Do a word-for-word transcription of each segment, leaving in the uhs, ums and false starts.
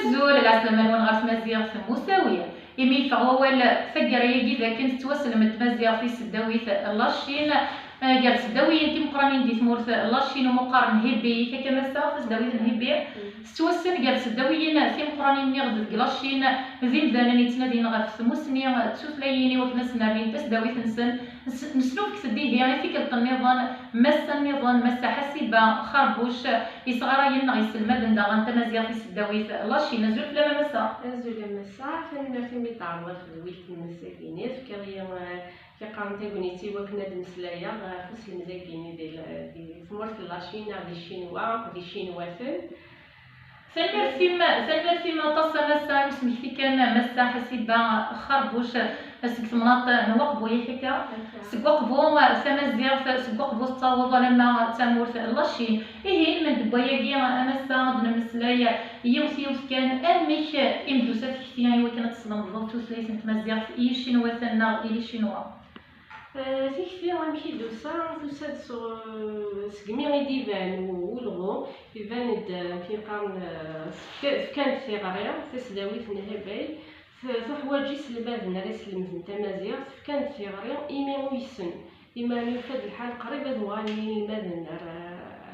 Azul, lɛeslama-nwen ɣer tmaziɣt n Musawi. Imi yeffeɣ wawal taggara-agi d akken tettwaslem tmaziɣt i tesdawit n la Chine, eh, gar tseddawiyin timeqqranin di tmurt n la Chine umi qqaren Hebei, akka ma sa, tasdawit n Hebei, tettwassen gar tseddawiyin timeqqranin nniɣ-d deg la Chine, d imdanen yettnadin ɣef tmussni d tutlayin i wakken ad snernin tasdawit-nsen. Nes-, nesnubget-d ihi i tikkelt nniḍen, massa nniḍen, massa Ḥasiba Xerbuc, yesɣarayen neɣ yesselmaden daɣen tamaziɣt i tesdawit la Chine. Azul fell-am a massa. Azul a massa, tanemmirt imi d-tɛerḍeḍ tedwilt-nnes-agi-nni, tefkiḍ-iyi, eh, tiqqaren tagnit i wakken ad mmeslayeɣ, eh, ɣef uselmed-agi-nni di, di tmurt n la Chine neɣ di Ccinwa akked Icinwaten. Tanemmirt-im, tanemmirt-im aṭas a massa i usmekti kan, a massa Ḥasiba Xerbuc, seg temnaḍt n Waqbu, yak akka? Akka. Seg Waqbu, tamaziɣt, seg Waqbu tettaweḍ alamma d tamurt n la Chine. Ihi, ilmend n wayagi, a massa, ad nemmeslay yiwet yiwet kan, amek i m-d-tusa tekti i wakken ad teslemdeḍ tutlayt n tmaziɣt i yicinwaten neɣ i les Chinois? Eh, tikti amek i d-tusa, tusa-d sɣ-, segmi i d-iban u-, ulɣu, iban-d, eh, amek i qqaren, eh, fka-, fkan-d tiɣri, tasdawit n Hebei, t-, tuḥwaǧ iselmaden ara iselmden tamaziɣt, fkan-d tiɣri imi uysen, imi yufa-d lḥal qrib ad uɣalen yinelmaden ar,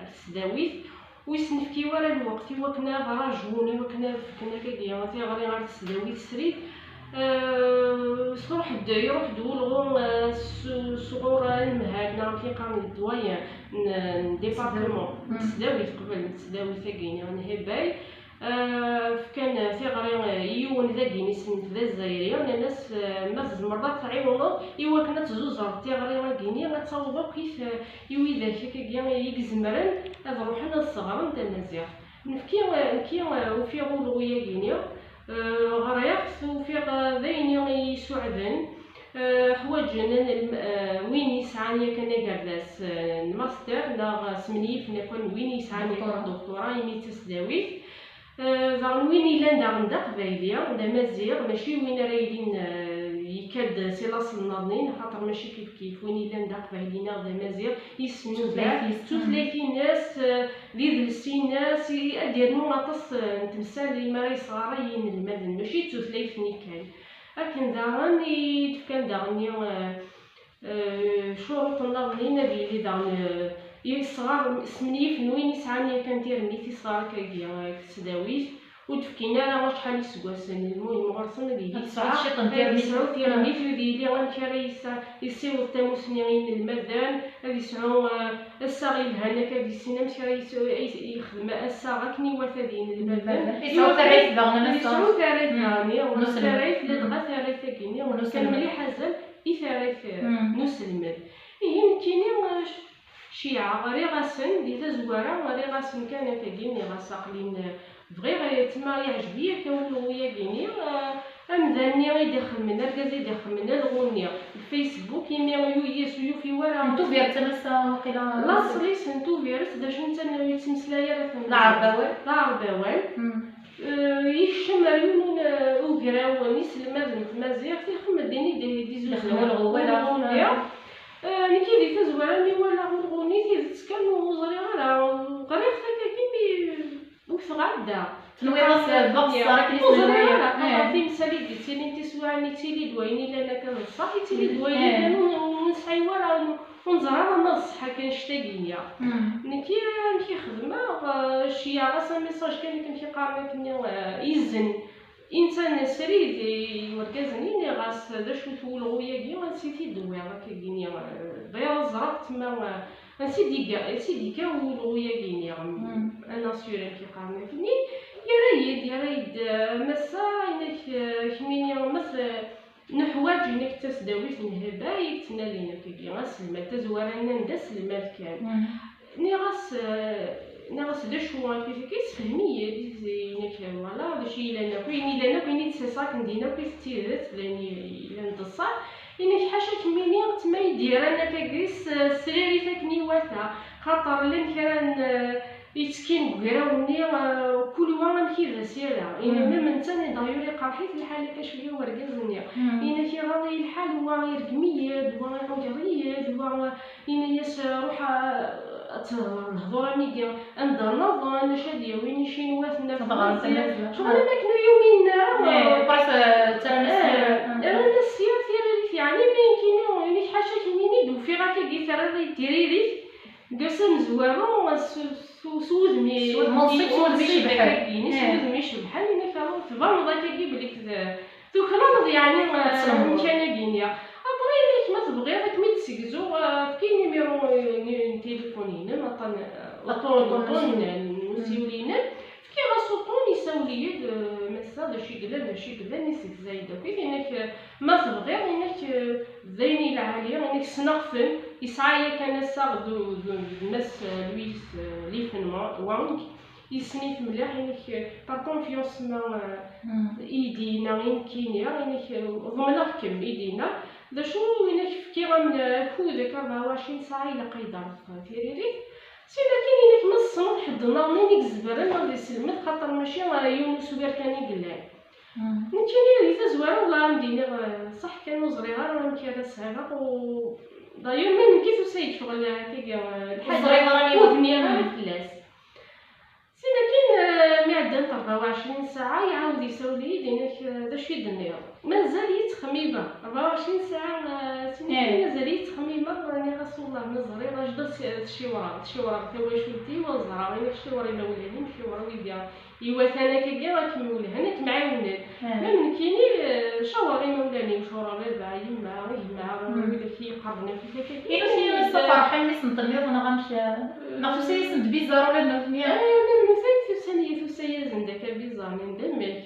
ar tesdawit, ur yesnefki ara lweqt i wakken ad rajun, i wakken ad fken akkagi tiɣri ɣer tesdawit srid. Eh, truḥ-d, iruḥ-d wulɣu, eh, s-, sɣur anemhal neɣ amek i qqaren le doyen n, n département, n tesdawit qbel, n tesdawit-agi-nni n Hebei. Eh, fkan tiɣri, eh, i yiwen dagi isem-nnes d Azzayri, nnan-as, eh, ma tzemreḍ ad tɛiwneḍ i wakken ad tzuzreḍ tiɣri-agi-nni, ad taweḍ akk i t-, i widak akkagi i izemren ad ruḥen ad sseɣren tamaziɣt. Nekki, nekki, ufiɣ ulɣu-agi-nni, eh, ɣriɣ-t, ufiɣ, eh, d ayen i yi-suɛden. Eh, ḥwaǧen ad nelm-, eh, win yesɛan yakan agerdas, eh, n master neɣ smenyifen akk win yesɛan yakan doctorat, imi d tasdawit. Eh, daɣen win yellan daɣen d aqbayli, d amaziɣ, mačči win ara yilin, eh, yekka-d si laṣel nniḍen, axaṭer mačči kifkif. Win yellan d aqbayli neɣ d amaziɣ, yesnuda tutlayt-ines, tutlayt-ines, eh, d idles-ines, i-, ad d-yernu aṭas, eh, n temsal imi ara yesɣaray inelmaden, mačči d tutlayt-nni kan. Akken daɣen i d-fkan daɣen i, eh, eh, ccuruṭ nniḍen ad yili daɣen, eh, yesɣar, smenyif n win yesɛan yakan tirmit, yesɣar akkagi, eh, deg tesdawit, ur d-fkin ara acḥal iseggasen. Lmuhim ɣur-sen ad yili ad tesɛu yesɛa, ciṭ n ad tirmit. Yesɛu tirmit, ur d-yili amek ara yesa-, yessiweḍ tamusni i yinelmaden, ad yesɛu, eh, assaɣ yelhan akka, ad yissin amek ara yesɛu, ay-, yexdem assaɣ akken iwata d yinelmaden. Yesɛu tarrayt daɣen, ad yesɛu tarrayt daɣen, ihi, tarrayt, ladɣa tarrayt-agi-nni, kan mliḥ azal i tarrayt, eh, n uselmed. Ihi nekkini, eh, Ceyɛeɣ, rriɣ-asen di tazwara, rriɣ-asen kan akkagi, nniɣ-as aql-in, eh, bɣiɣ, eh, tma yeɛjeb-iyi akka ulɣu-yagi-nni, eh, amdan-nni i d-ixemmen, argaz i d-ixemmen alɣu-nni deg Facebook, imi ur yi-, ur yufi wara. N Tubiret a massa, waqila. Laṣel-is n Tubiret, d acu netta ur yettmeslay ara tamaziɣt. D aɛerbawal. D aɛerbawal. Eh, yekcem ar yiwen, eh, ugraw n iselmaden n tmaziɣt, ixemm din i d-, i d-izuzur ulɣu-nni. Eh, nekki di tazwara mi walaɣ ulɣu-nni, tidet kan ur ẓriɣ ara, ɣriɣ-t akkagi mi ur tɣadda. Tenwiḍ-as d aqeṣṣer akken i ur ẓriɣ ara, xaṭer timsal i d-yettilin tiswiɛin, yettili-d wayen ilan akka d ṣṣeḥ, yettili-d wayen ilan ur, ur nesɛi wara, ur neẓri ara ma d ṣṣeḥ akka annect-agi-nni. Nekki amek i xedmeɣ, eh, ceyɛeɣ-as un message kan akken i qqaren akkenni, eh, izen. Insan srid i wergazen-nni, nniɣ-as d acu-t wulɣu-yagi, ansi t-id-tewwiḍ akkagi-nni, eh, bɣiɣ ad ẓreɣ tma, eh, ansi d-yekka, ansi d-yekka wulɣu-yagi-nni, un assuré amek i qqaren akkenni, yerra-yi-d, yerra-yi-d, eh, massa, inak, eh, kemmini, ma t-, neḥwaǧ, inak, tasdawit n Hebei i yettnadin akkagi aselmad, tazwara nnan d aselmad kan. Nniɣ-as, eh, nniɣ-as d acu akka, yessefhem-iyi-d, inak, voilà, d acu yellan akk, ayen yellan akk, ayen i d-ssaɣen din akk d tidet, d ayen yellan d ṣṣeḥ. Inak ḥaca kemmini, tma i d-yerran akkagi s, s tririt akken iwata, xaṭer llan kra n, eh, yettekkin deg ugraw-nni, eh, kul wa amek i d as-yerra. Inak même netta d'ailleurs iqerḥ-it lḥal akka cwiya urgaz-nni. Inak iɣaḍ-iyi lḥal, wa ireggem-iyi-d, wa iɣuyer-iyi-d, wa Yenna-yas, "Ruḥ, a, Ad tehḍer lehḍur am ihi, anda nniḍen, acu ad yawin icinwaten ar tmaziɣt. Ɣer tmaziɣt. Ccɣel am akken ur yumin ara. Presque ttarran-as sya, rran-as sya tiririt, yeɛni ma nekkini, inek ḥaca kemmini d-ufiɣ akkagi terriḍ-iyi-d tiririt deg ass amezwaru s wudem icebḥen. S wudem icebḥen, inek tbaneḍ akkagi belli tuklaleḍ yeɛni amkan-agi-nni. Après, inek ma tebɣiḍ ad kem-id-ssegzuɣ, efk-iyi numéro n téléphone-inem, aṭṭan, uṭṭun n usiwel-inem. Fkiɣ-as uṭṭun, isawel-iyi-d, massa d acu i yellan, d acu i yellan, isegza-yi-d akk. Inek ma tebɣiḍ, inek d ayen i lɛali, inek ssneɣ-ten, yesɛa yakan assaɣ d Mass Louis Lifen Wang. Yessen-it mliḥ, inek par confiance ma i d-yenna i nekkini, inek ḍemneɣ-kem, i d-yenna. D acu, inek fkiɣ-am akud akka rebɛa u ɛecrin ssaɛa ilaq ad yi-d-terreḍ tiririt. Syin akin, inek ma tessneḍ ḥedd nniḍen i k-izemren ad iselmed, xaṭer mačči yiwen uswir kan i yellan. Nekkini di tazwara, wellah ad m-d-iniɣ, ṣaḥ kan ur ẓriɣ ara amek ara s-areɣ, u d'ailleurs même nekki tusa-yi-d ccɣel akkagi, lḥaǧa ur bniɣ ara fell-as. Syin akin, mi ɛeddant rebɛa u ɛecrin ssaɛa, iɛawed isawel-iyi-d, inek d acu i d-tenniḍ? Mazal-iyi ttxemmimeɣ. Rebɛa u ɛecrin ssaɛa, syin akin mazal-iyi ttxemmimeɣ, nniɣ-as wellah ma ẓriɣ, ajdid tciwreɣ, tciwreɣ tawacult-iw, ad ẓreɣ, inek ciwer imawlan-im, ciwer wid iwatan akkagi, ad kem-welhen, ad kem-ɛiwnen. Même nekkini, cawreɣ imawlan-iw, cawreɣ baba, yemma, gma, widak i yi-iqerben akk akkagi. Inu s-yini s ferḥ imi s-nṭenniḍ neɣ amek? Neɣ tusa-yasen-d bizar ula d nutni? Même nutenti tusa-yasen-d akka bizar, nnan-d amek,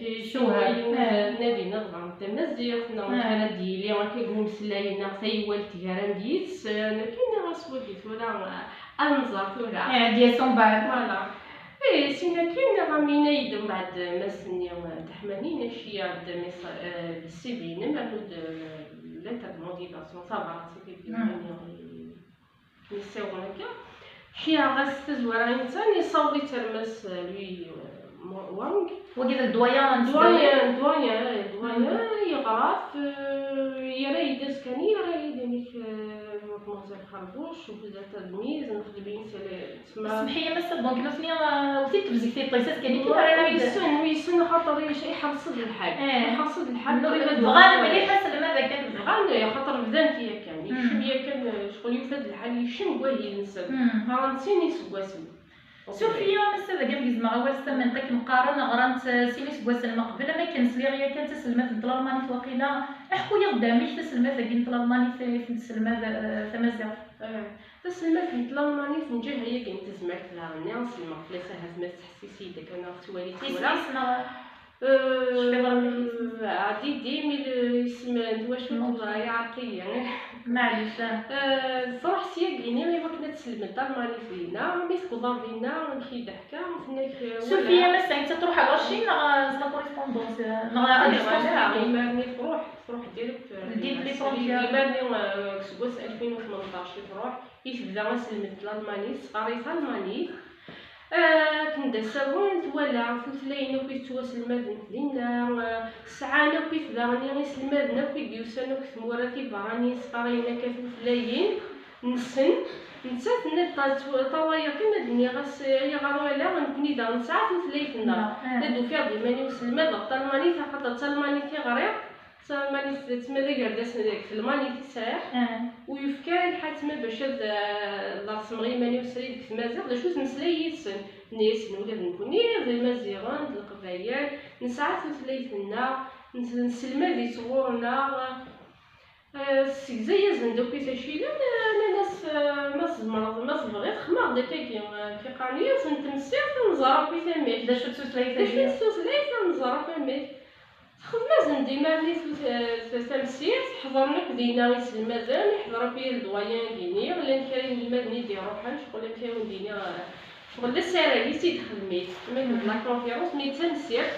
ttnadin ad ɣren tamaziɣt, neɣ amek ara d-yili akka deg umeslay, neɣ taywalt gar-am d yid-sen, akken nniɣ-as wagi tura ad nẓer tura. Ad d-yas umbeɛd. Voilà. Eh, syin akin, nniɣ-am ini-yi-d umbeɛd Mass-nni Dda Ḥmani, nniɣ-as ini-yi-d Mass, eh, le C V-inem, rnu-d, eh, lettre de motivation, tabrat akkagi, nniɣ-as akka. Ciɛeɣ-as tazwara i netta, yessaweḍ-itt ar Mass Louis, eh, Wang. Wagi d le doyen n tesdawit? Doyen, doyen, eh, doyen, yeɣra-t, eh, yerra-yi-d azekka-nni, yerra-yi-d inek, eh, Mademoiselle Xerbuc, vous êtes admise, nexdem-iyi-d tala-, tma. Smeḥ-iyi a Massa, donc nutni, eh, wwten-d tebzegt yeṭṭes azekka-nni kan ara nabda. Ur yessen, ur yessen, axaṭer ic-, iḥreṣ-d lḥal. Eh. Iḥreṣ-d lḥal. Bɣan mliḥ aselmad akken. Bɣan, axaṭer bdan-t yakan. Yekcem yakan, eh, ccɣel yufa-d lḥal, yekcem deg wahil-nsen. Qqaren-d sin iseggasen. Suref-iyi a Massa, dagi ad gezmeɣ awal s tament, akken qqaren, ɣrant, eh, sin iseggasen meqbel, am akken sliɣ yakan d taselmadt n tlalmanit waqila. Ḥku-yaɣ-d amek taselmadt-agi n tlalmanit i tent-tesselmad, eh, tamaziɣt? Eh, taselmadt n tlalmanit n lǧiha-agi n tezmert daɣen-nni, ad selmeɣ fell-as, ahat ma tettḥessis-iyi-d akka neɣ tettwali-d tura. Isem-is neɣ? Eh, Cfiɣ ɣer mmi-s. Ɛeddi-d imi l-, isem n twacult-a iɛreq-iyi. Maɛlic, ah. Eh, truḥ syagi-nni i wakken ad tesselmed talmanit dinna, mi tewweḍ dinna, amek i d-teḥka, tenna-k, eh, suref-iyi a Massa, netta truḥ ɣer Ccin neɣ, eh, s la correspondance, eh, neɣ à distance? Imar-nni truḥ, truḥ direct, eh, ldi les frontières. Imar-nni, eh, seg wass alfin u tmenṭac i truḥ, i tebda aselmed n tlalmanit, teqqar i talmanit. Akken d asawen, twala tutlayin akk i tettwaselmadent dinna, sɛan akkit daɣen iselmaden akk i d-yusan akk tmura tiberranin sqarayen akka tutlayin-nsen. Nettat tenna-d, ta-, tawa-ya kan ad d-nniɣ-as, ay aɣaru ala, nekkni daɣen nesɛa tutlayt-nneɣ. Neɣ, ah. Ad ufiɣ-d iman-iw selmadeɣ talmanit, axaṭer d talmanit i ɣriɣ. Sɛiɣ iman-is d tma d agerdas deg telmanit i sɛiɣ, ur yefki ara lḥal tma bac ad, ad ɣ-semɣi iman-iw srid deg tmaziɣt, d acu tmeslay yid-sen. Nni-yasen ula d nekkni d imaziɣen, d leqbayel, nesɛa tutlayt-nneɣ, nes-, nesselmad-itt ɣur-neɣ. Eh, segza-yasen-d akk i tacilan, eh, nnan-as, eh, ma tzemreḍ, ma tebɣiḍ, xdem-aɣ-d akkagi, eh, tiqan yiwet n temsirt, ad nẓer akk i tamek. D acu d tutlayt-agi? D acu d tutlayt, ad nẓer akk amek. Texdem-asen-d iman-is, eh, tamsirt, ḥeḍren akk dinna iselmaden, iḥḍer akk yir ddwayen dini, llan kra inelmaden i d-iruḥen, ccɣel amek ara wen-d-iniɣ, eh, ccɣel d asaray i tt-id-xedmit, ma d la conférence, mi d tamsirt,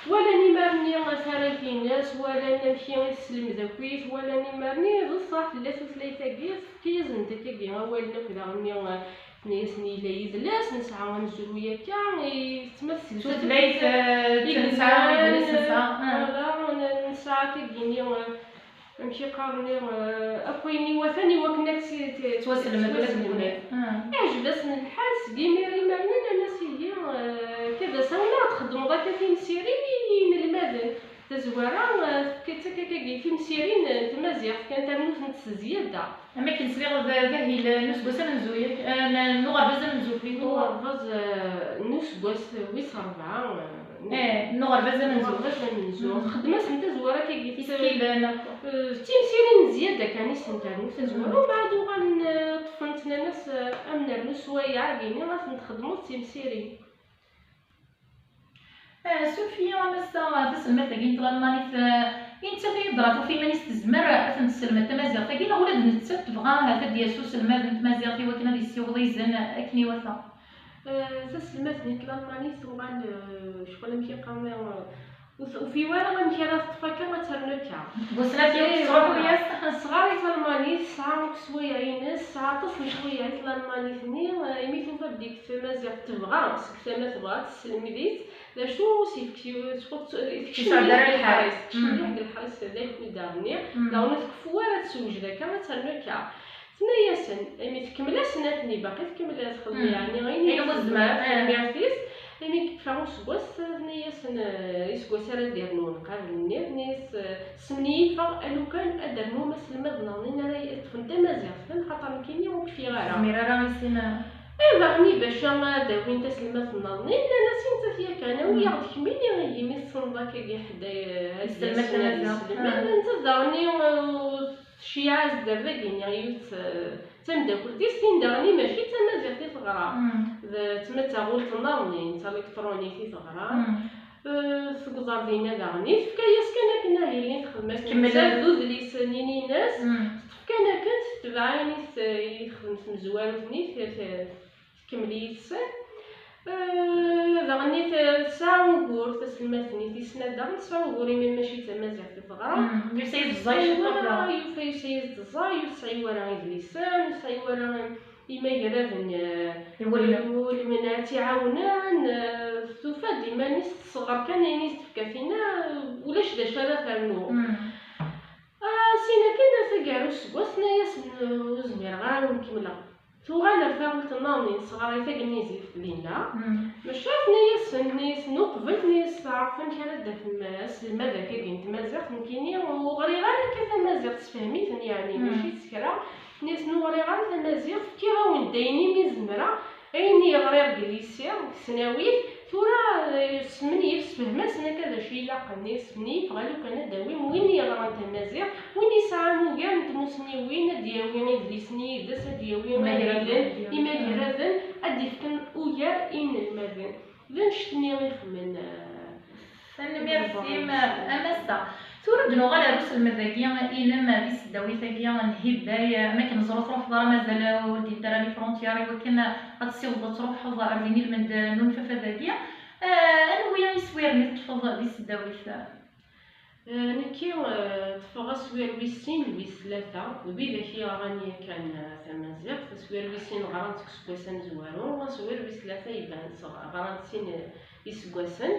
walan imar-nni tarrayt-ines, walan amek i tesselmed akkit, walan imar-nni, d ṣṣeḥ tella tutlayt-agi, tefka-yasen-d akkagi awalen akk daɣen-nni, eh, Tenna-yasen yella yidles, nesɛa amezruy akka, i tma tesselmed tutlayt, eh, nesɛa idles, nesɛa, ah. Voilà, n-, nesɛa tagini, eh, amek i qqaren, eh, akk ayen iwatan i wakken ad tt-, tt-, Ttwasselmed, ula d ttwasselmed. Nekkni. Ah. Iɛjeb-asen lḥal, seg imir imar-nni nnan-as ihi, eh, akka d asawen ara txeddmeḍ akka timsirin i yinelmaden. Tazwara, eh, tefka-tt akkagi timsirin n tmaziɣt kan ternu-tent s zzyada. Am akken sliɣ d, d ahil n useggas amenzu, yak, eh, n, n uɣerbaz amenzu, plutôt. Uɣerbaz, eh, n useggas wis rebɛa, eh, Eh, n uɣerbaz amenzu. Uɣerbaz amenzu. Mm. Txeddem-asen tazwara akkagi. Isekkilen akk. Eh, d timsirin n zzyada kan i sen-ternu tazwara, mm, umbeɛd uɣalen, eh, ṭṭfen-tt, nnan-as, eh, am nernu s wayeɛ, agini ad ten-txedmeḍ d timsirin. Eh, Sophie, a Massa, taselmadt-agi n tlalmanit, eh, i nettat i yeḍra tufa iman-is tezmer ad ten-tesselmed tamaziɣt-agi, neɣ ula d nettat tebɣa ahat ad d-yas uselmad n tmaziɣt i wakken ad yessiweḍ izen akken iwata? Eh, taselmadt-nni n tlalmanit tuɣal, eh, ccɣel amek i qqaren, eh, ur t-, ur tufi ara amek ara teṭṭef akka ad ternu akka. Deg usnaf-iw, eh, tesruḥu-yas. Tesɣer i tlalmanit, tesɛa akk s wayeɛ-ines, tesɛa aṭas n ccɣel i tlalmanit-nni, eh, imi tufa belli deg tmaziɣt tebɣa, seg tama tebɣa, tesselmed-itt, d acu s-ifk-, s-, s-, tekcem mliḥ deg lḥaris, tekcem mliḥ deg lḥaris, d ayen i d-nniɣ. Mm. Daɣen ur tkeffu ara, tessewjed akka, ad ternu akka. Tenna-yasen, imi tkemmel-asen atni, baqi tkemmel ad txeddem, mm, yeɛni ayen i tezmer, eh, tanemmirt-is, imi yekfa useggas, tenna-yasen, eh, iseggas ara d-irnun qabel-nni, tenna-yas, eh, smenyifeɣ alukan ad d-rnum aselmad-nneɣ-nni ara yeṭṭfen tamaziɣt, xaṭer nekkini ur kfiɣ ara. Tezmir ara i sin, eh, eh, daɣen i bac ad d-awin taselmadt-nneɣ-nni, nnan-as i nettat yakan, awi-yaɣ-d kemmini, ihi mi tessneḍ akkagi ḥedd, eh, ad d-yasen ad yesselmed, ah, nettat daɣen i, eh, Tceyyeɛ-as-d ar dagi-nni yiwet, eh, d tameddakelt-is, tin daɣen-i mačči d tamaziɣt i teɣra. Mm. D tma d taɣult-nneɣ-nni, d taliktṛunit i teɣra. Mm. Eh, tegzer dinna daɣen-i, tefka-yas kan akken ahil-nni texdem akken. Tkemmel. Nettat d udlis-nni-ines, mm, teṭṭef kan akken, tetbeɛ ayen i t-, i texdem tmezwarut-nni, t-, t-, tkemmel yid-sen. Eh, daɣen i t-, tesɛa ugur, taselmadt-nni tis snat daɣen tesɛa ugur, imi mačči d tamaziɣt i teɣra. Mm, yusa-yas-d ẓẓay ciṭuḥ daɣen. Yufa yusa-yas-d ẓẓay, ur tesɛi wara idlisen, ur tesɛi wara imagraden, eh, iwulmen, iwulmen ara tt-iɛawnen, eh, tufa-d iman-is tesɣer kan ayen i s-tefka tinna, ulac d acu ara ternu. Mm. Ah, sin akin ar taggara useggas, tenna-yasen, ur zmireɣ ara ad wen-kemmleɣ. Tuɣal ar taɣult-nneɣ-nni tesɣer-it akken i zif dinna. Mm. Maca tenna-yasen, tenna-yasen uqbel, tenna-yas teɛref amek ara d-tafem aselmad akkagi n tmaziɣt, nekkini ur ɣriɣ ara akka tamaziɣt, sefhem-iten yeɛni, mm, mačči s kra. Tenna-yasen ur ɣriɣ ara tamaziɣt, fkiɣ-awen-d ayen imi zemreɣ, ayen i ɣriɣ deg lycée, deg tesnawit, tura, eh, smenyif, sefhem-asen akka d acu ilaqen, smenyifeɣ alukan ad d-awim win i yeɣran tamaziɣt, win yesɛan ugar n tmusniwin, ad d-yawi idlisen yid-s, ad d-yawi imagraden, imagraden, ad d-ifken ugar i yinelmaden. D annect-nni i xemmen, eh, Tanemmirt-im, a Massa. Tura ad d-nuɣal ar uselmed-agi inem di tesdawit-agi n Hibbay, am akken neẓra ur truḥeḍ ara mazal ur ldint ara les frontières i wakken ad tessiwḍeḍ ad truḥeḍ ar din ilmend n unfafad-agi. Eh, anwi iswiren i teṭṭfeḍ di tesdawit? Eh, nekki, eh, ṭṭfeɣ aswir wis sin d wis tlata, d widak i yeɣran yakan, eh, tamaziɣt. Aswir wis sin ɣran-t deg useggas amezwaru, aswir wis tlata iban-d ɣran-t sin, eh, iseggasen.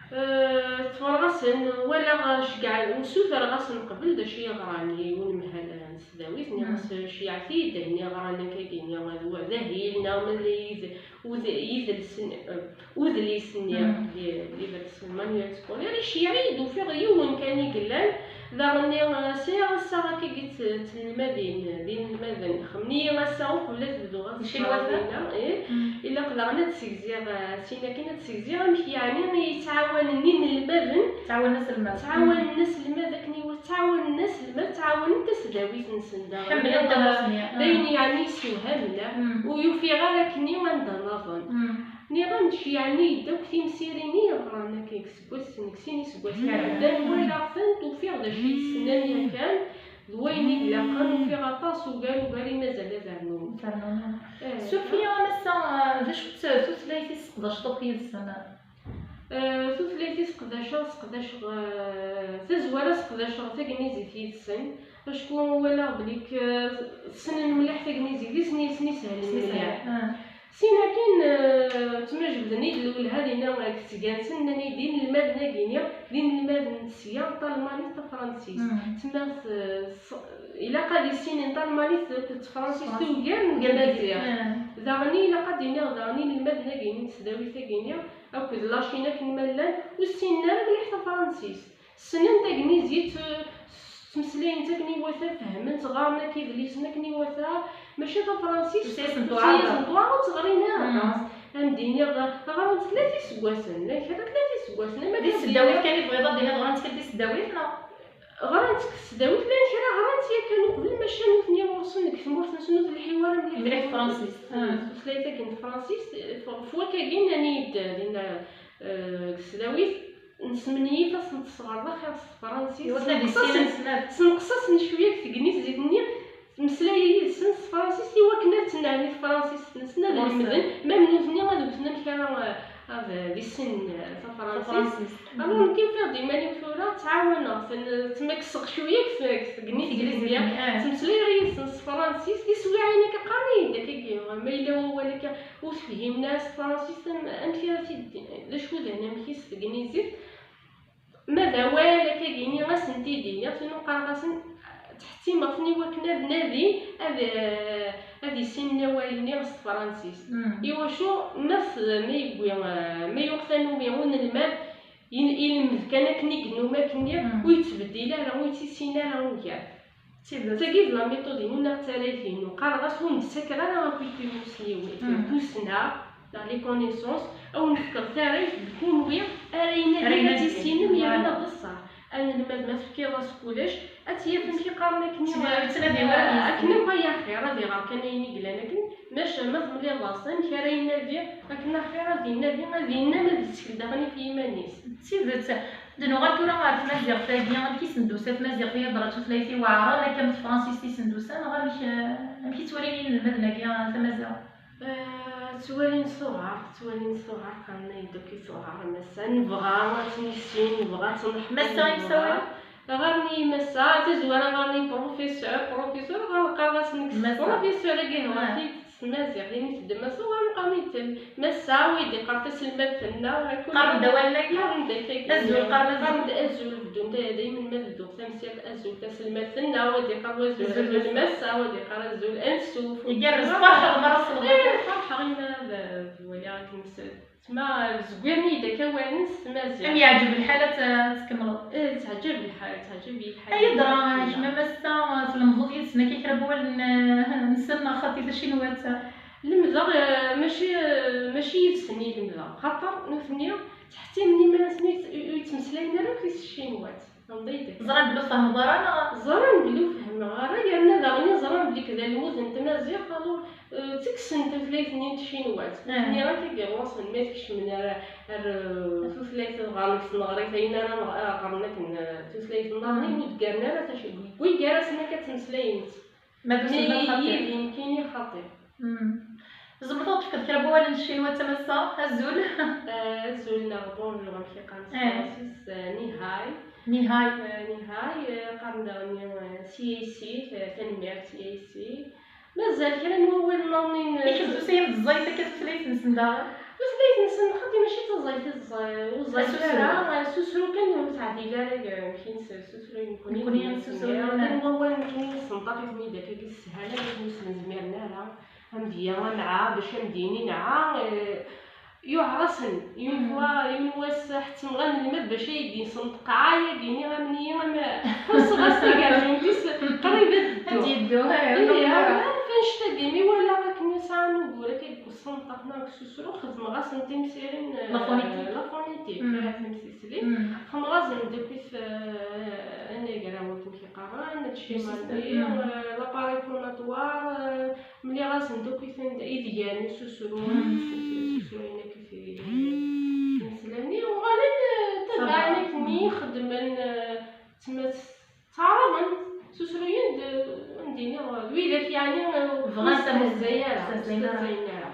Eh, tteffreɣ-asen, walaɣ, eh, ceggɛen, ssutreɣ-asen qbel d acu i ɣran i unemhal n tesdawit, nniɣ-as, mm, ceyyɛet-iyi-d ayen i ɣran akkagi-nni, d wa d ahil, neɣ ma d yid-, ud-, yidles-, eh, udlis-nni, mm, d-, d-, idles, manuel scolaire, iceyyeɛ-iyi-d, ufiɣ yiwen kan i yellan, daɣen, eh, sɛiɣ ass-a akkagi t-, d tinelmadin, d inelmaden, xemmen-iyi ass-a uqbel ad bduɣ ad ssexdemeɣ dinna, ih. Mm. Ilaq daɣen ad d-ssegziɣ, eh, sin akin ad d-ssegziɣ amek yeɛni i ttɛawanen inelmaden. Ttɛawanen aselmad. Ttɛawanen aselmad akken iwa-, ttɛawanen aselmad, ttɛawanen tasdawit-nsen daɣen. Ḥemmlen tamusni. D ayen yeɛni yessewhamen, mm, ur yufiɣ ara akkenni anda naḍen. Mm. Nniɣ-am-d, ceyyɛen-iyi-d akk timsirin i yeɣran akka deg iseggasen, deg sin iseggasen iɛeddan, walaɣ-tent, ufiɣ d acu i d-ssnen yakan, d wayen i ilaqen, ufiɣ aṭas ugar, ugar i mazal ad rnun. Ad rnun. Eh, Sophia, a Massa, d acu-tt tutlayt i tesseqdaceḍ akk yid-sen? Eh, tutlayt i seqdaceɣ, seqdaceɣ, eh, tazwara seqdaceɣ tagnizit yid-sen, acku walaɣ belli k-, ssnen mliḥ tagnizit, i sen-, i sen-ishalen mliḥ. Ah. Sin akin, eh, ttmajebden-id lwelha dinna deg tesga-nsen, nnan-iyi-d inelmaden-agi-nni d inelmaden n tesga talmanit tafransist. Mm. Tma s-, s-, ilaq ad issinen talmanit akked tefransist ugar n tmaziɣt. Mm. Daɣen ilaq ad d-iniɣ daɣen inelmaden-agi-nni n tesdawit-agi-nni akked lacin akken ma llan, ur ssinen ara mliḥ tafransist. Ssnen tagnizit, eh, ttmeslayen-tt akken iwata, fehmen-tt, ɣaren akk idlisen akken iwata, maca tafransist tusa-yasen tuɛer. Tusa-yasen tuɛer, ur tt-ɣrin ara. Mm. Aṭas. Ad m-d-iniɣ, ɣran-tt tlata iseggasen, llan kra tlata iseggasen, ama di tesdawit kan i tebɣiḍ ad d-tiniḍ ɣran-tt kan di tesdawit, neɣ? Ɣran-tt deg tesdawit, llan kra ɣran-tt yakan uqbel, maca nutni ɣur-sen deg tmurt-nsen ur telḥi ara mliḥ. Mliḥ tefransist. Ah. Tutlayt-agi n tefransist, f-, f wakka-agi nnan-iyi-d dinna, eh, deg tesdawit, nesmenyif ad sen-tesɣerḍ axir s tefransist. Iwakken ad issinen snat. Senqes-asen cwiya deg tegnizit-nni, ttmeslay yid-sen s tefransist iwakken ad tennerni tefransist-nsen, ad lemden, ma nutni ad wten amek ara, eh, ad, eh, ad issinen, eh, tafransist. Tafransist. Alors, nekk ufiɣ-d iman-iw tura ttɛawaneɣ-ten, ttmakkseɣ cwiya deg, deg tegnizit-nni. Ah. Ttmeslayeɣ yid-sen s tefransist, tiswiɛin akka qqaren-iyi-d akkagi, ma yella wawal akka ur tefhimen ara s tefransist, am-, amek ara t-id-, d acu d anamek-is s tegnizit? Ma d awal akkagi-nni, ad sen-t-id-iniɣ, tin qqareɣ-asen, ttḥettimeɣ-ten i wakken ad nadin, ad, ad issinen awal-nni s tefransist. Mm. Iwacu, ma s-, ma yewwi, ma yuɣ tanumi unelmad, il-, ilemmed kan akken i yennum akkenni, mm, ur yettbeddil ara, ur yettissin ara ugar. D tidet. Tagi d la méthode-inu neɣ d tarrayt-inu. Qqareɣ-as ur m-d-ttakeɣ ara akk i tmusniwin, mm, tussna neɣ les connaissances, ad wen-fkeɣ tarrayt d kunwi ara inadin ad tissinem yerna d ṣṣeḥ. Anelmad ma tefkiḍ-as kullec, ad t-yaf amek i qqaren akken i, akken akk ay axir, ad iɣer kan ayen i yellan akken, maca ma temlileḍ-as amek ara inadi, akken axir ad inadi, ad innam, ad ittkel daɣen ɣef yiman-is. D tidet. D nuɣal tura ɣer tmaziɣt-agi, amek i sen-d-tusa tmaziɣt i d-teḍra d tutlayt iweɛṛen, akka am tefransist i sen-d-tusa, neɣ amek, eh, amek i ttwalin yinelmaden-agi, eh, tamaziɣt? Eh, ttwalin s uɣar, ttwalin s uɣar, qqaren-iyi-d akk i s uɣar, a massa, nebɣa ad tt-nissin, nebɣa ad tt-neḥfeḍ, massa i m-sawalen? Ɣer-ni massa, tazwara ɣer-ni professeur, professeur, ɣer-, qqareɣ-as nekk s massa. Professeur-agi hwa-t-id. S tmaziɣt, ini-t-id massa, ɣer-neɣ qqaren-iyi-d massa, wa i d-iqqar taselmadt-nneɣ, qqaren-d awalen-agi? Qqaren-d akka. Azul, qqaren azul. Qqaren-d azul, beddun da-, daymen ma bedduɣ tamsirt, azul taselmadt-nneɣ, wa i d-iqqar wazul, azul, azul massa, wa i d-iqqar azul, ansuf. Igerrez, ferḥeɣ mi ara s-, eh, ferḥeɣ imi ara d-, d-waliɣ akken s-, tma zegwiren-iyi-d akka awalen s tmaziɣt. Am yeɛǧeb lḥal ad t-, ad tkemmleḍ? Eh, teɛǧeb lḥal, teɛǧeb-iyi lḥal. Ay adra, kemm a massa, tlemdeḍ yid-sen akka kra n wawalen, eh, nsen, neɣ xaṭi tacinwat? Lemdeɣ, eh, mačči, eh, mačči yid-sen i lemdeɣ, xaṭer nutni ttḥettimen iman-nsen ur yett-, ur yettmeslayen ara akk s tcinwat. Ẓran belli ur tfehmeḍ ara, neɣ? Ẓran belli ur fehmeɣ ara, yerna daɣen ẓran belli d almud n tmaziɣt, alors, eh, ttekksen tutlayt-nni n tcinwat. Eh. Nutni akka ɣur-sen, ma tkecmen ar, ar, eh, tutlayt, ɣer deg tneɣrit, ayen ara neɣ-, ara qqaren akken, eh, tutlayt-nneɣ, mm, ur d-ggaren ara, tac-, wwin gar-asen akka ttmeslayen-tt. Ma d uselmed xaṭi. Yid-i nekkini xaṭi. Mm. Tzemreḍ ad tefkeḍ kra n wawalen n tcinwat a massa? Azul. Eh, azul neɣ bonjour, amek i qqaren s tefransist, eh, ni hao. Ni hao. Eh, ni hao, eh, qqaren daɣen, eh, C A C, eh, tanemmirt, C A C. Mazal kra n wawalen nniḍen, eh, i kemm tusa-yam d ẓẓayet akka tutlayt-nsen daɣen? Tutlayt-nsen xaṭi mačči d taẓayt, ẓẓay-, ur ẓẓayet ara, asusru kan ur teɛdil ara, eh, amek i nessutru nekkni. Nekkni nettmeslay, nettmeslay, akken wawal nekkni nessenṭaq-iten-id akka s sshala, akken ur sen-zmiren ara. Amedya, amɛa, bac am-d-yini nɛa, eh, yuɛer-asen. Yiwen wa-, yiwen wass ḥettmeɣ anelmad bac ay d-yessenṭeq "aya-gini", amni, am-, ḥusseɣ-as tagerjumt-is qrib ad teddu. Ad d-yeddu, eh, ih, am-, am-, annect-agi, mi walaɣ akken yesɛa ugur akka deg usenṭaq neɣ deg ususru, xedmeɣ-asen timsirin, eh, la phonétique. La phonétique, mm, eh, timsislit. Mm. Xedmeɣ-asen-d akkit, eh, anagraw, akken i qqaren, le schéma, le système, mm, eh, l'appareil phonatoire, eh, mliɣ-asen-d akk i ten-, idgan, ususru, mm, ususru-in akk i t-, imeslani, uɣalen, eh, tabaɛen akken i xeddmen, eh, tma-, ttɛaraḍen, susuruyen-d, eh, ad d-iniɣ, d widak, yeɛni, eh, ur stehzay ara, ur stehzayen ara.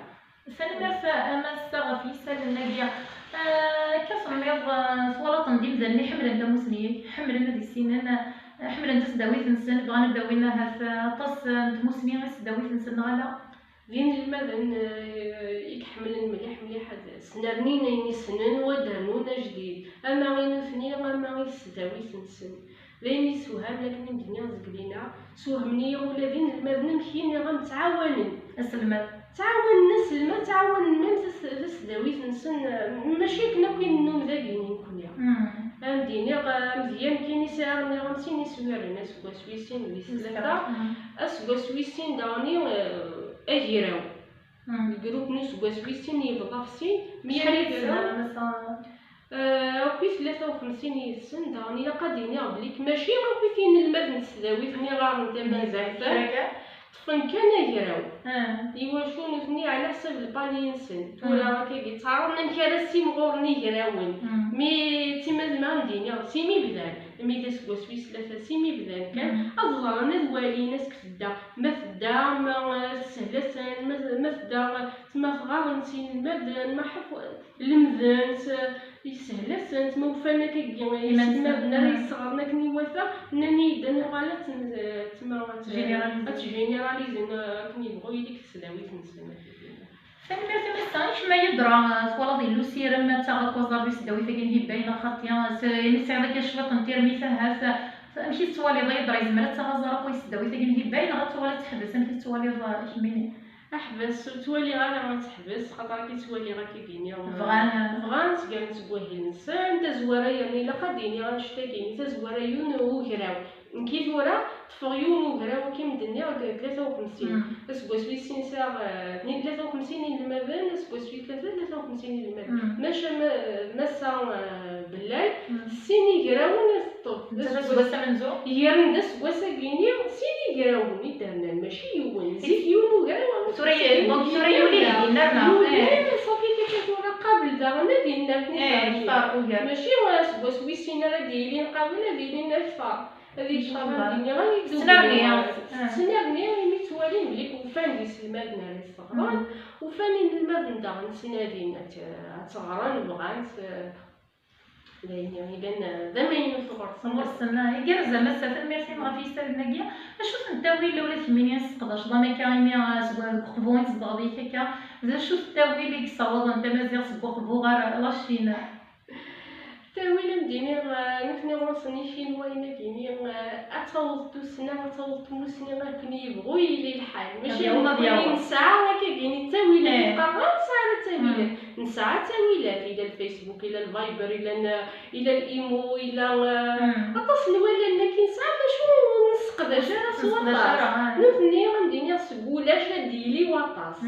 Tanemmirt a massa ɣef yisallen-agi. Eh, akka tenniḍ, eh, twalaḍ-ten d imdanen i ḥemmlen tamusni, ḥemmlen ad issinen, eh, ḥemmlen tasdawit-nsen, bɣan ad d-awin ahat, eh, aṭas, eh, n tmusni i tesdawit-nsen, neɣ ala? D inelmaden eh, i iḥemmlen mliḥ mliḥ ad snernin ayen i ssnen u ad d-rnun ajdid, ama i nutni ama i tesdawit-nsen. D ayen yessewhamen akken i m-d-nniɣ deg lina, ssewhamen-iyi ula d inelmaden amek i nniɣ-am ttɛawanen. Aselmad. Ttɛawanen aselmad, ttɛawanen même tas- tasdawit-nsen, eh, mačči akken akk i nennum dagi nekkni. Am d-iniɣ, eh, amedya nekkini sɛiɣ nniɣ-am sin iswiren, aseggas wis sin d wis tlata. Aseggas wis sin daɣen eh, agraw. Lgrup n useggas wis sin yebḍa ɣef sin, mi ara agraw akk i tlata u xemsin yid-sen, daɣen ilaq ad d-iniɣ belli mačči akk i tinelmaden n tesdawit-nni ɣaren tamaziɣt, ṭṭfen kan agraw. Iwacu nutni ɛla ḥsab lpanier-nsen. Tura akkagi ttɛaraḍen amek ara ssimɣuren igrawen. Mi d timadma am d-iniɣ, simi bdan, mi d aseggas wis tlata, simi bdan kan, ad ẓren, ad walin amek tedda. Ma tedda, ma eh, tessehla-sen, ma, ma tedda, eh, ma tɣaren s yinelmaden, ma ḥaf lemden-t, eh, yessehla-sen-t, ma ufan akkagi iselmaden ara yesɣaren akken iwata, nnan-iyi-d ad nuɣal ad ten- eh, tma- ad t- ad tjénéralizen eh, akken yebɣu yili deg tesdawit-nsen. Tanemmirt a Massa. Kemm a Yudra, twalaḍ yella usirem ad taɣeḍ akk aẓar di tesdawit-agi n Hibbay neɣ xaṭi? Imi tesɛiḍ akka cwiṭ n tirmit ahat, amek i tettwaliḍ a Yudra? Yezmer ad taɣ aẓar akk di tesdawit-agi n Hibbay neɣ ad tuɣal ad teḥbes? Amek i tettwaliḍ kemmini? Aḥbas, ur ttwaliɣ ara ad teḥbes, xaṭer akka i ttwaliɣ akka gini. Bɣan. Bɣan, sgan seg wahil-nsen, tazwara yerna ilaq ad d-iniɣ annect-agi, tazwara yiwen ugraw. Nekki tura ṭṭfeɣ yiwen ugraw akken d-nniɣ deg tlata u xemsin. Aseggas wis sin sɛiɣ eh, tlata u xemsin inelmaden, aseggas wis tlata tlata u xemsin inelmaden. Maca ma, massa eh, Bellal, sin igrawen i teṭṭef. Netta d aseggas amenzu? Gren-d aseggas-agi-ni sin igrawen i d-rnan, mačči yiwen. Zik yiwen ugraw am tura. Donc tura yuli deg inna. Yuli, safi kifkif tura qabel daɣen ad inna. Mačči aseggas wis sin ara d-yilin qabel ad ilin akter. Ad yecɣal dinni, ad yeddu. Tettnerni. Tettnerni imi ttwalin belli ufan d iselmaden ara yesseɣren, ufan inelmaden daɣen ttnadin ad tt- ad tt-ɣren, bɣan-tt, eh, d ayen iban, eh, d amaynut ɣur-sen. Ɣur-sen, ah, igerrez a Massa, tanemmirt-im ɣef yisallen-agi. Acu-t ttawil ula d kemmini i tesseqdaceḍ am akka imi, ah, seg deg uqbu i tzedɣeḍ yak akka? D acu-t ttawil i yessawaḍen tamaziɣt seg uqbu ɣer la Chine? Ttawil am d-iniɣ, eh, nutni ɣur-sen icinwayen-agi-ni, eh, ad taweḍ tussna, ad taweḍ tmusni akken yebɣu yili lḥal. Mačči d nekkni nesɛa akkagi-ni ttawilat, ur qqareɣ ara nesɛa ara ttawilat. Nesɛa ttawilat, ila lFacebook, ila lViber, ila n- ila l'Imo, ila, eh, aṭas n wallalen akken nesɛa, maca ur nesseqdac ara s waṭas. Nutni, am d-iniɣ, seg ulac ad d-yili waṭas.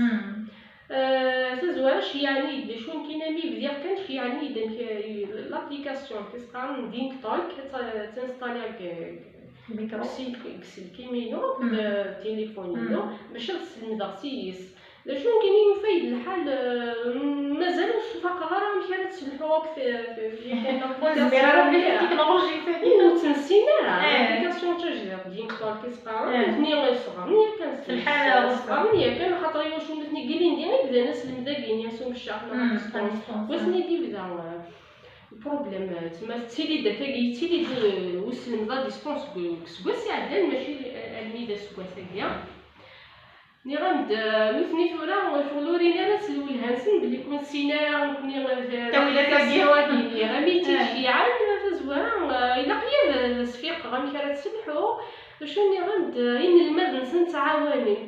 Eh, tazwara ceyyɛen-iyi-d, d acu nekkini mi bdiɣ kan ceyyɛen-iyi-d amek, eh, l'application tis qqaren Ding Talk, ad tt- ad tt-installiɣ deg, deg uselk-, deg uselkim-inu akked, eh, tilifun-inu, bac ad slemdeɣ s yis. D acu nekkini yufa-yi-d lḥal, eh, mazal ur sfaqeɣ ara amek ara tt-selḥuɣ akk t- t- yakan. Ur nezmir ara mliḥ l'application-nni. Teknolojit-agi. Ur tt-nessin ara. L'application d tajdiṭ, Ding Talk i s-qqaren. Nutni sɣren yakan s- sɣren yakan, axaṭer iwacu nutni deg ilindi i bdan aselmed-agi-ni s umeccaḥ neɣ à distance. Wasmi i d-yebda, eh, le problème, eh, tma tettili-d akkagi, yettili-d, eh, uselmed à distance deg, deg useggas iɛeddan, mačči, eh, almi d aseggas-agi. Nniɣ-am-d, eh, nutni tura, ccɣel ur rin ara s lwelha-nsen belli ur nessin ara nekkni, eh, l'application-agi-ni. Ami tt-id-ceyyɛen, tazwara, eh, ilaq-iyi ad, ad sfiqeɣ amek ara tt-selḥuɣ. D acu nniɣ-am-d, eh, inelmaden-nsen ttɛawanen.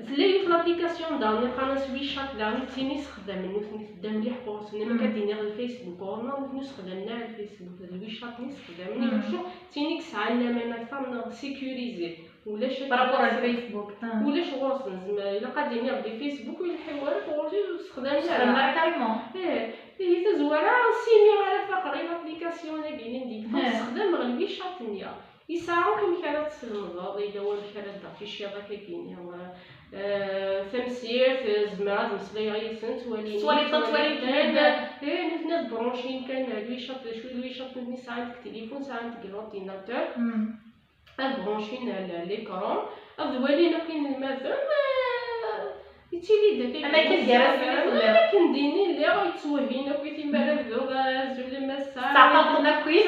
Tella yiwet l'application daɣen iqqaren-as WeChat, daɣen d tin i sexdamen nutni, tedda mliḥ ɣur-sen, am akka d-iniɣ lFacebook ɣur-neɣ, nutni ur sexdamen ara lFacebook, d WeChat-nni i sexdamen, iwacu d tin i yesɛan laman akter neɣ sécurisé. Ulac par rapport à Facebook. Ulac ɣur-sen, zem- ilaq ad d-iniɣ belli Facebook ur ileḥḥi ara ɣur-sen, ur sexdamen ara. Sexdamen ara carrément. Ih, ihi tazwara, simi ara faqeɣ i l'application-agi-ni, di ssexdameɣ lwicat-nni. Yesɛa akk amek ara teslemdeḍ, yella wamek ara d-aficiḍ akkagi-ni, eh, tamsirt, eh, zemreɣ ad meslayeɣ yid-sen, ttwalin-iyi, ttwalin-iyi. Ih, nutni ad branchint kan lwicat, d acu d lwicat, nutni sɛan deg tilifun, sɛan deg l'ordinateur. Ad branchint à l'écran, ad walin akk inelmaden, eh, yettili-d akka. Am akken gar-asen i telliḍ. Am akken din i lliɣ, yettwehhin akk i timara bduɣ, eh, azul a Massa. Tettɛaqabeḍ-ten akkit?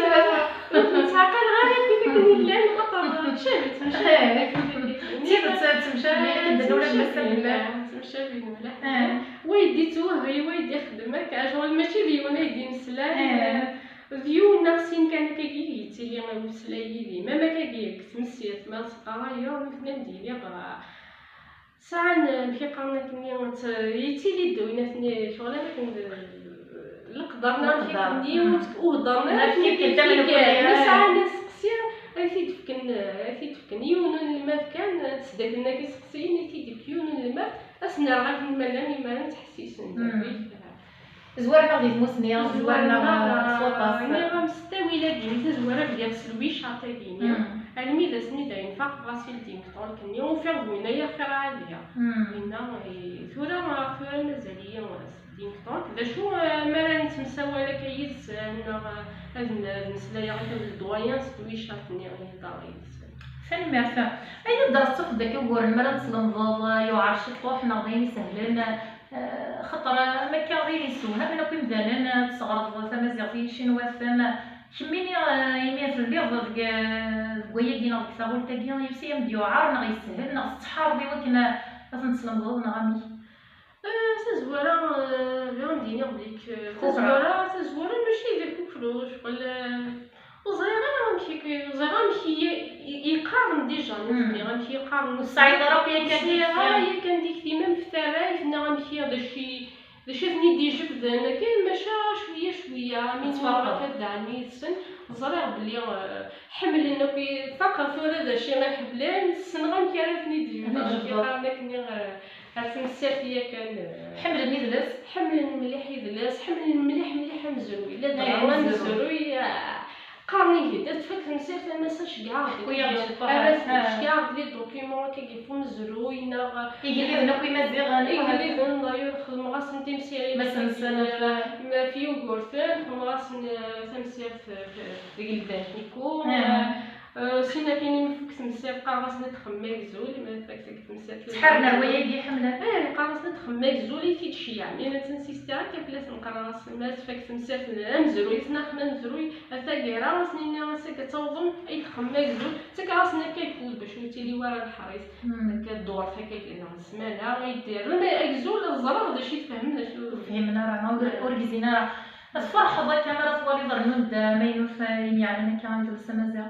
Ur ten-ttɛaqaleɣ ara akkit akken i llan, xaṭer ttcabit, ttcabit. Tidet, ttemcabin akken d ula d massa Ttemcabin, mella. Ttemcabin mliḥ. Ah. Wa yeddi-ttwehhi, wa yeddi ixeddem akka. Acɣel mačči d yiwen ay d-imeslayen. Ah. D yiwen neɣ sin kan akka i yettili umeslay yid-i. Mam akka deg tmessirt, ma teqqar-ayi, nutni ad d-iniɣ, ah, sɛan, amek i qqaren akkenni, tt-, yettili-d winat-nni, ccɣel am akken d leqder neɣ amek Leqder. Akkenni, ur tt-, ur heddren ara Ma akken tfekkem i tamel tfekkem. n Ma kulli. sɛan aseqsi, ad t-id-fken, ad t-id-fken. Yiwen unelmad kan, ad sdaten akk iseqsiyen, ad t-id-yefk yiwen unelmad, ad sen-rreɣ akken ma llan, imaren ttḥessisen. Mm. Zwaren-aɣ di tmusni, zwaren-aɣ s waṭas. Nniɣ-am s ttawil-agi, tazwara bdiɣ s lwicat-agi-nni. Mm. Almi d asmi d ayen faqeɣ ɣas i le dicton-nni, ufiɣ d winna i xir ɛadiɣ. Mm. Winna, eh, tura, tura mazal-iyi s le dicton. D acu, eh, mi ara nettemsawal akka yid-sen, neɣ, eh, ad n-, ad meslayeɣ akka d le doyen s twicat-nni i heddreɣ yid-sen? Tanemmirt. Ay d-tessufeḍ-d akka uguren mi ara teslemdeḍ, eh, yuɛer ciṭuḥ neɣ d ayen isehlen, eh, xaṭer, eh, am akka d ayen yessewhamen akk imdanen, eh, tesɣerdeḍ tamaziɣt i yicinwaten. Kemmini, eh, imi telliḍ deg, eh, deg wayagi neɣ deg taɣult-agi, yusa-yam-d yuɛer neɣ yeshel neɣ tettḥareḍ i wakken, eh, ad ten-teslemdeḍ neɣ amek? Eh, tazwara, eh, bɣiɣ ad d-iniɣ belli k-, Kukra. Tazwara, tazwara mačči d akukru, ccɣel, eh, ur ẓriɣ ara amek i k-, ur ẓriɣ amek i, i, i qqaren déjà, nutni, amek i qqaren. Ur tesɛiḍ ara akk yakan Ur sɛiɣ ara tikti. Yakan tikti, ma mfet ara, i tenna amek i, d acu i, d acu i ten-id-ijebden, akken, maca cwiya, cwiya, mi Tettferqeḍ. Akka d-ɛni yid-sen, ẓriɣ belli, eh, ḥemmlen akk i, faqeɣ tura d acu i ḥemmlen, ssneɣ amek ara ten-id-jebdeɣ, Ad amek i jebdeɣ. Qqaren akken, eh, ar temsalt yakan, eh, Ḥemmlen idles? Ḥemmlen mliḥ idles, ḥemmlen mliḥ, mliḥ amezruy. La Eh, d-ɣer amezruy. Amezruy, ah, qqaren-iyi-d, ad tfak temsalt, ama s-, ceggɛeɣ-d. Ḥku-yaɣ-d Ara ciṭuḥ. Ah. Ceggɛeɣ-d les documents akka deg umezruy, neɣ Igelliden akk imaziɣen. Igelliden, d'ailleurs, xedmeɣ-asen timsirin. Ma sensen, Ma f Yugurten, xedmeɣ-asen, eh, tamsirt, eh, deg lbankiku. Ah. Eh, sin akin imi fuk temsirt, qqareɣ-asen ad xemmen agzul, imi fuk temsirt. Ttḥaren ar wayagi ḥemmlen. Eh, qqaren-asen ad xemmen agzul i t-id-ceyyɛen. Ini-asen insistiɣ akka fell-asen, qqareɣ-asen ma tfak temsirt n amezruy, sneɣ amezruy, a taggara, asen-ini ass-agi ad tawḍem, ay txemmen agzul, ttakeɣ-asen akka lkud bac ur ttili wara leḥris. Hmm. Akka ddurt akka neɣ ssmana, ay d-rren agzul, ad ẓreɣ d acu i tfehmen, d acu. Ur fhimen ara, ur, ur gzin ara. Ad tferḥeḍ akka mi ara twaliḍ rennun-d amaynut, eh, ayen yeɛnan akka idles amaziɣ.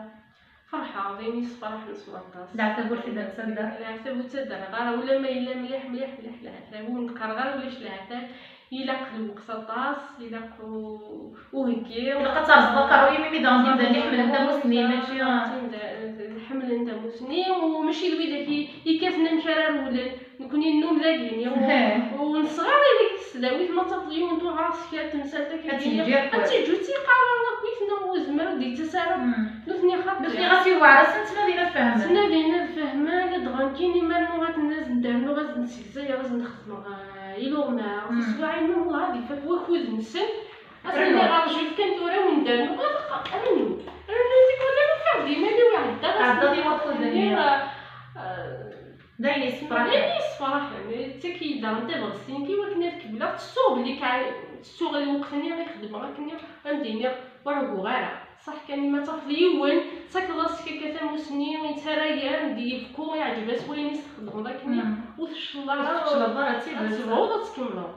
Ferḥeɣ, d ayen yessefraḥen s waṭas. Leɛtab ur t-id-nettader. Leɛtab ur ttadereɣ ara, ula ma yella mliḥ, mliḥ, mliḥ leɛtab. Ur neqqareɣ ara ulac leɛtab. Ilaq lweqt aṭas, ilaq u-, uheggi. Ilaq ad terẓeḍ aqerruy-im imi daɣen d imdanen i ḥemmlen tamusni, mačči. Ḥemmlen tamusni, u mačči d widak i, i kkaten amek ara rewlen. Nekni nennum dagini, u, u nesɣer i deg tesdawit, ma tafeḍ yiwen tuɣar s kra n temsalt akka, ad teǧǧu, ad teǧǧu, ur tt-yeqqar ara akkit, neɣ ur yezmer ad d-yettas ara. Nutni xaṭi. Nutni ɣas iwɛer-asen, ttnadin ad fehmen. Ttnadin ad fehmen, ad ɣen kan, imernu ad ten-, ad sen-d-rnuɣ, ad sen-d-segzayeɣ, ad sen-d-xedmeɣ, eh, iluɣma, tiswiɛin, ma ur ɛad ifak wakud-nsen, ad sen-d-rnuɣ, rjut kan tura, ad wen-d-rnuɣ, ad q-, rnu. Rnu tikwal, ad ffeɣ d iman-iw iɛedda, tɛeddaḍ i wakud-nni. Nniɣ, eh, eh, D ayen yessefraḥen. D ayen yessefraḥen. Tettak-iyi-d daɣen tabɣest-nni i wakken ad kemmleɣ. Ttuɣ belli kɛ-, ttuɣ lweqt-nni i xedmeɣ akken ad m-d-iniɣ ur ɛegguɣ ara. Ṣaḥ kan, ma tafeḍ yiwen, ttakkeḍ-as akka tamusni, yettarra-yam-d, yebku, iɛǧeb-as wayen i s-txedmeḍ akken, ur tfecleḍ ara. Ur tfecleḍ ara, d tidet. Ad tebɣuḍ ad tkemmleḍ.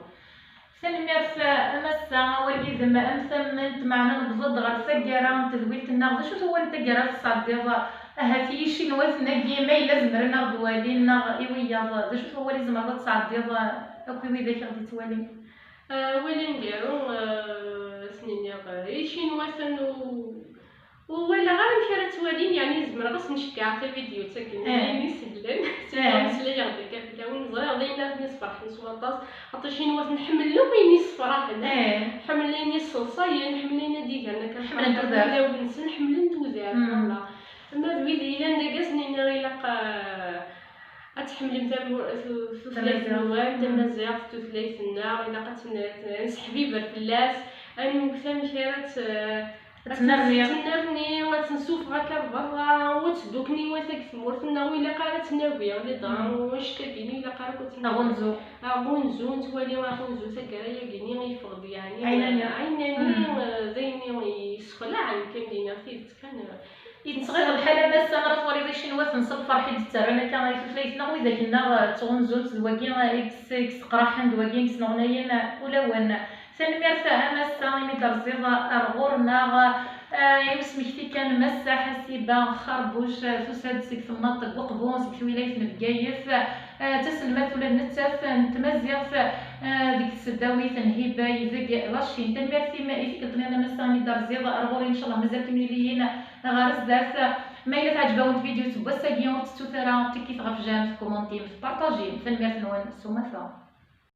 Tanemmirt a Massa, awal yid-m am tammant, meɛna newweḍ-d ɣer taggara n tedwilt-nneɣ. D acu-t wawal n taggara tesɛeddiḍ ahat i yicinwaten-agi, ma yella zemren ad aɣ-d-walin, neɣ i wiyaḍ? D acu-t wawal i tzemreḍ ad tesɛeddiḍ akk i widak i ɣ-d-yettwalin? Awal aneggaru, eh, ad sen-iniɣ, eh, i yicinwaten u Ur walaɣ ara amek ara ttwalin, yeɛni zemreɣ ad sen-ceggɛeɣ tavidyut akken d ayen isehlen. Sima meslayeɣ-d akka fell-awen, ẓriɣ d ayen ara ten-yesferḥen s waṭas, xaṭer icinwaten ḥemmlen akk ayen yessefraḥen, ḥemmlen ayen yesseḍsayen, ḥemmlen ayen ara d-igren akka lferḥ i wulawen-nsen, ḥemmlen tudert, voilà. Ama d wid yellan d argazen, iniɣ ilaq, eh, ad tḥemmlem tamu-, tu-, tutlayt-nwen, tamaziɣt, tutlayt-nneɣ, ilaq ad ten-, ad nesseḥbiber fell-as, ad nwet amek ara tt-, ad tennerni, ad tennerni, ad tt-nessufeɣ akka ɣer berra, ur tteddu akken iwata deg tmurt-nneɣ, ur ilaq ara ad tt-nagi, les drames, annect-agi, ur ilaq ara ad tt-nagi. Aɣunzu. Aɣunzu, nettwali aɣunzu taggara-agi-nni yeffeɣ-d, yeɛni, ɛinani, ɛinani, eh, d ayen yessexlaɛen kan, d-iniɣ tidet kan, eh, Yettɣiḍ lḥal a massa ara twaliḍ icinwaten s lferḥ i d-ttarran akka i tutlayt-nneɣ, widak-nneɣ ttɣunzun-tt d wagi i s-, i yesseqraḥen d wagi i yesneɣnayen ulawen. Tanemmirt a massa imi d-terziḍ ar ɣur-neɣ. Ah, i usmekti kan, massa Ḥasiba Xerbuc, ah, tusa-d seg temnaḍt n Uqbu, seg twilayt n Bgayet. Ah, d taselmadt ula d nettat n tmaziɣt, ah, deg tesdawit n Hibay deg Lacin. Tanemmirt-im i tikkelt-nniḍen a massa imi d-terziḍ ar ɣur-i, ncallah mazal timliliyin ɣer zdat. Ma yella teɛǧeb-awen tvidyut n wass-agi, ur tettut ara tikkit ɣef jam, tkumantim, tpartajim. Tanemmirt-nwen s umata.